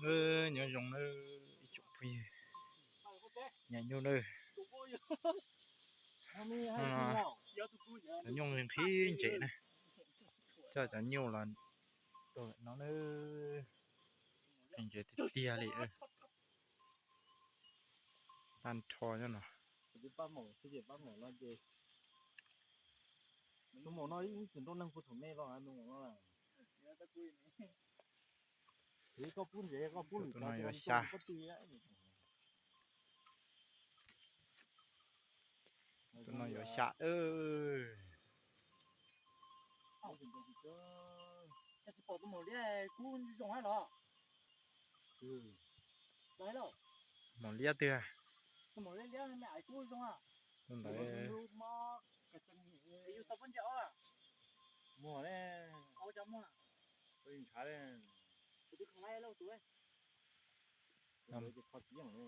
Nyob zoo nawb ib tsoom phooj ywg, nyaim nyuj nawb. Cov nyuj nqhis ntses na, coj cov nyuj los no nawb. Ntses tiag tiag li. Tag nrho nyob no. Tus maum no ib txwm nrau neeg puag thaum me los tus maum no. Koj pub ntses koj pub lwm tus no yuav xya. Tus no yuav xya. Tsis pom tus maum liab kub zoo los? Maum liab twg? Tus ntawd. Muag ne. Ntshav. Kho txiv yeej ne.